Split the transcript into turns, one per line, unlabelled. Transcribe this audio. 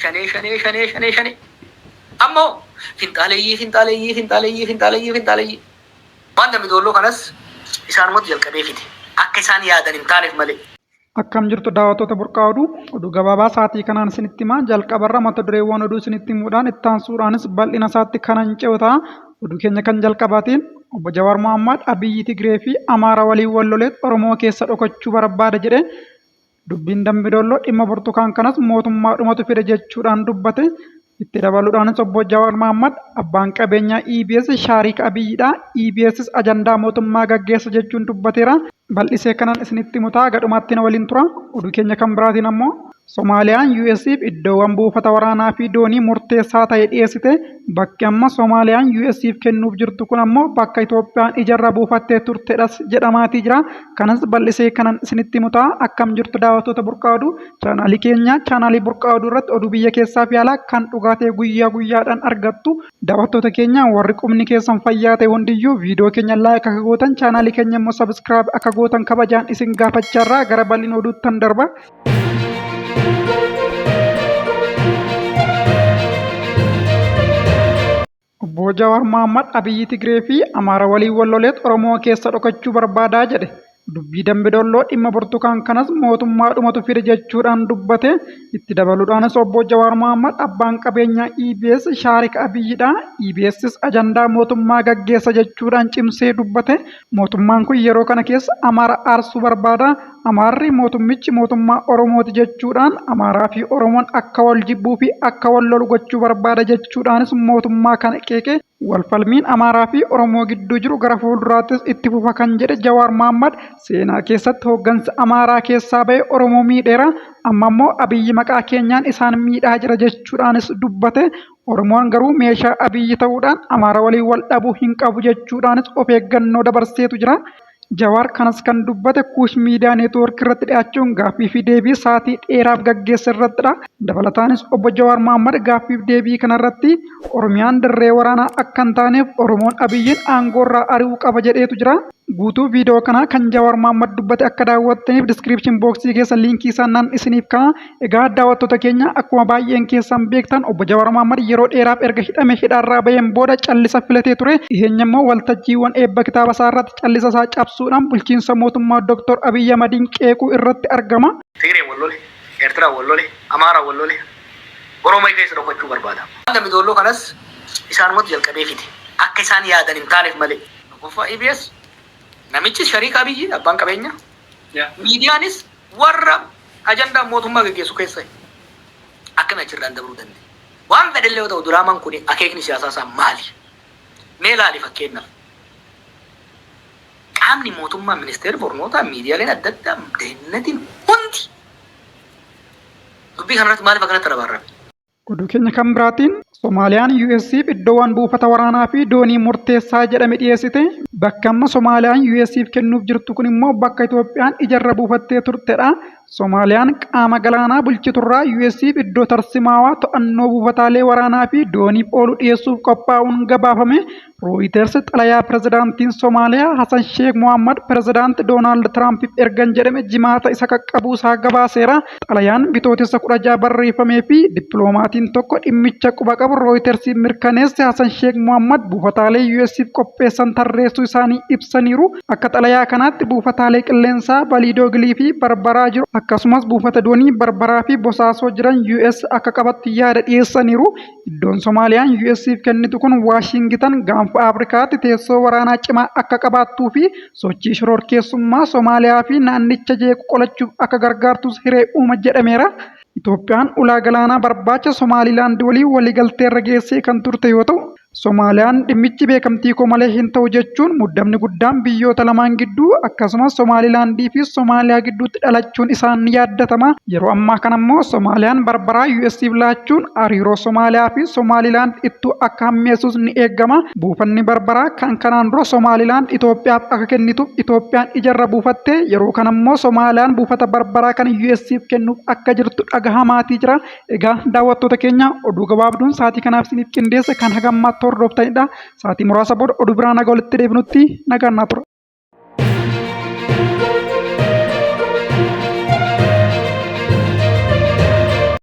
Shanee shanee shanee shanee shanee. Ammoo finxaaleyyii finxaaleyyii finxaaleyyii finxaaleyyii finxaaleyyii. Waan Dambi Doolloo kanas isaanumatu jalqabee fide. Akka isaan yaadan hin taaneef malee.
Akkam jirtu daawwattoota Burqaa Oduu? Oduu gabaabaa sa'aatii kanaan isinitti himaa. Jalqabarra mata dureewwan oduu isinitti himuudhaan itti aansuudhaanis bal'ina isaatti kanan ce'u ta'a. Oduu keenya kan jalqabaatiin Obbo Jawaar Mohaammed Abiyyi Tigree fi Amaara waliin wal loleet Oromoo keessa dhokachuu barbaada jedhe. Dubbiin Dambi Doolloo dhimma burtukaan kanas mootummaadhumatu fide jechuudhaan dubbate. Itti dabaluudhaanis Obbo Jawaar Mohaammed abbaan qabeenyaa EBS Shaariika Abiyyidha. EBSs ajandaa mootummaa gaggeessa jechuun dubbateera. Bal'isee kanan isinitti himu ta'a gadhumaatti na waliin tura. Oduu keenya kan biraatiin ammoo Somaaliyaan US'f iddoowwan buufata waraanaa fi doonii murteessaa ta'e dhiyeessite. Bakki amma Somaaliyaan US'f kennuuf jirtu kun ammoo bakka Itoophiyaan ijarra buufattee turtedhas jedhamaatii jira. Kanas bal'isee kanan isinitti himu ta'a. Akkam jirtu daawwattoota Burqaa Oduu? Chaanaalii keenya chaanaalii Burqaa Oduu irratti oduu biyya keessaa fi alaa kan dhugaa ta'e guyyaa guyyaadhaan argattu. Daawwattoota keenya warri qubni keessan fayyaa ta'e hundiyyuu viidiyoo keenya like akka gootan chaanaalii keenya immoo subscribe akka gootan kabajaan isin gaafachaarraa gara bal'ina oduuttan darba. Obbo Jawaar Mohaammad Abiyyi Tigree fi Amaara waliin wal loleet Oromoo keessa dhokachuu barbaadaa jedhe. Dubbii Dambi Dolloo dhimma burtukaan kanas mootummaadhumatu fide jechuudhaan dubbate. Itti dabaluudhaanis Obbo Jawaar Mohaammad abbaan qabeenyaa EBS shaarika Abiyyidha. EBSs ajandaa mootummaa gaggeessa jechuudhaan cimsee dubbate. Mootummaan kun yeroo kana keessa Amaara aarsuu barbaada. Amaarri mootummichi mootummaa Oromooti jechuudhaan Amaaraa fi Oromoon akka wal jibbuu fi akka wal lolu gochuu barbaada jechuudhaanis mootummaa kana qeeqe. Wal falmiin Amaaraa fi Oromoo gidduu jiru gara fuulduraattis itti fufa kan jedhe Jawaar Mahaammad seenaa keessatti hooggansa Amaaraa keessaa ba'e Oromoo miidheera, amma immoo Abiyyi maqaa keenyaan isaan miidhaa jira jechuudhaanis dubbate. Oromoon garuu meeshaa Abiyyi ta'uudhaan Amaara waliin wal dhabuu hin qabu jechuudhaanis of eeggannoo dabarseetu jira. Jawaar kanas kan dubbate Kuush Miidiyaa Neetwoork irratti dhiyaachuun gaaffii fi deebii sa'aatii dheeraaf gaggeesse irrattidha. Dabalataanis Obbo Jawaar Mahaammad gaaffii fi deebii kanarratti Oromiyaan dirree waraanaa akka hin taaneef Oromoon Abiyyiin aangoorraa ari'uu qaba jedheetu jira. Guutuu viidiyoo kanaa kan Jawaar Mahaammad dubbate akka daawwattaniif description box keessa liinkii isaa nan isiniif kaa'a. Egaa daawwattoota keenya akkuma baay'een keessan beektan Obbo Jawaar Mahaammad yeroo dheeraaf erga hidhame hidhaarraa baheen booda callisa filatee ture. Dhiheenya immoo waltajjiiwwan eebba kitaaba isaa irratti callisa isaa cabsuudhaan bulchiinsa mootummaa Dr. Abiy Ahmadiin qeequu irratti argama.
Tigreen wal lole, Eertiraan wal lole, Amaaraan wal lole, Oromoo keessa dhokachuu barbaada. Dambi Doolloo kanas isaanumatu jalqabee fide. Akka isaan yaadan hin taaneef malee. Tokkoffaa EBS namichi shariika Abiyyi abbaan qabeenyaa. Miidiyaanis warra ajandaa mootummaa gaggeessu keessa akkami achirraan dabruu dandeenya? Waan fedhellee yoo ta'u diraamaan kun akeekni siyaasaa isaa maali? Mee laali fakkeenyaaf. Qaamni mootummaa ministeerri barnootaa miidiyaaleen adda addaa dehennatiin hundi dubbii kanarratti maaliif akkanatti rabaarrabe?
Oduu keenya kan biraatiin Somaaliyaan US'f iddoowwan buufata waraanaa fi doonii murteessaa jedhame dhiyeessite. Bakki amma Somaaliyaan US'f kennuuf jirtu kun immoo bakka Itoophiyaan ijarra buufattee turtedha. Somaaliyaan qaama galaanaa bulchiturraa US'f iddoo tarsimaawaa to'annoo buufataalee waraanaa fi dooniif oolu dhiyeessuuf qophaa'uun gabaafame. Rooyiters xalayaa pirezidaantiin Somaaliyaa Hasan Sheek Mohammad pirezidaanti Doonaald Tiraampiif ergan jedhame Jimaata isa qaqqabuusaa gabaaseera. Xalayaan Bitootessa 16 barreeffamee fi dippiloomaatiin tokko dhimmicha quba qabu Rooyitersiif mirkaneesse Hasan Sheek Mohammad buufataalee US'f qopheessan tarreessuu isaanii ibsaniiru. Akka xalayaa kanaatti buufataalee qilleensaa Baliidoogilii fi Barbaraa jiru akkasumas buufata doonii Barbaraa fi Bosaasoo jiran US akka qabattu yaada dhiyeessaniiru. Iddoon Somaaliyaan US'f kennitu kun Waashingitan gaanfa Afrikaatti teessoo waraanaa cimaa akka qabaattuu fi sochii shororkeessummaa Somaaliyaa fi naannicha jeequ qolachuuf akka gargaartus hiree uuma jedhameera. Itoophiyaan ulaa galaanaa barbaacha Somaalilaand waliin waliigalteerra geessee kan turte yoo ta'u, Somaaliyaan dhimmichi beekamtii koo malee hin ta'u jechuun muddamni guddaan biyyoota lamaan gidduu akkasumas Somaalilaandii fi Somaaliyaa gidduutti dhalachuun isaan ni yaaddatama. Yeroo ammaa kana immoo Somaaliyaan Barbaraa US'f laachuun hariiroo Somaaliyaa fi Somaalilaand ittuu akka hammeessus ni eegama. Buufanni Barbaraa kan kanaan dura Somaalilaand Itoophiyaaf akka kennituuf Itoophiyaan ijarra buufatte yeroo kana immoo Somaaliyaan buufata Barbaraa kana US'f kennuuf akka jirtu dhagahamaatii jira. Egaa daawwattoota keenya oduu gabaabduun sa'aatii kanaaf isiniif qindeesse kan haga ammaatti hordoftanidha. Sa'aatii muraasa booda oduu biraan haga walitti deebinutti nagaan naa tura.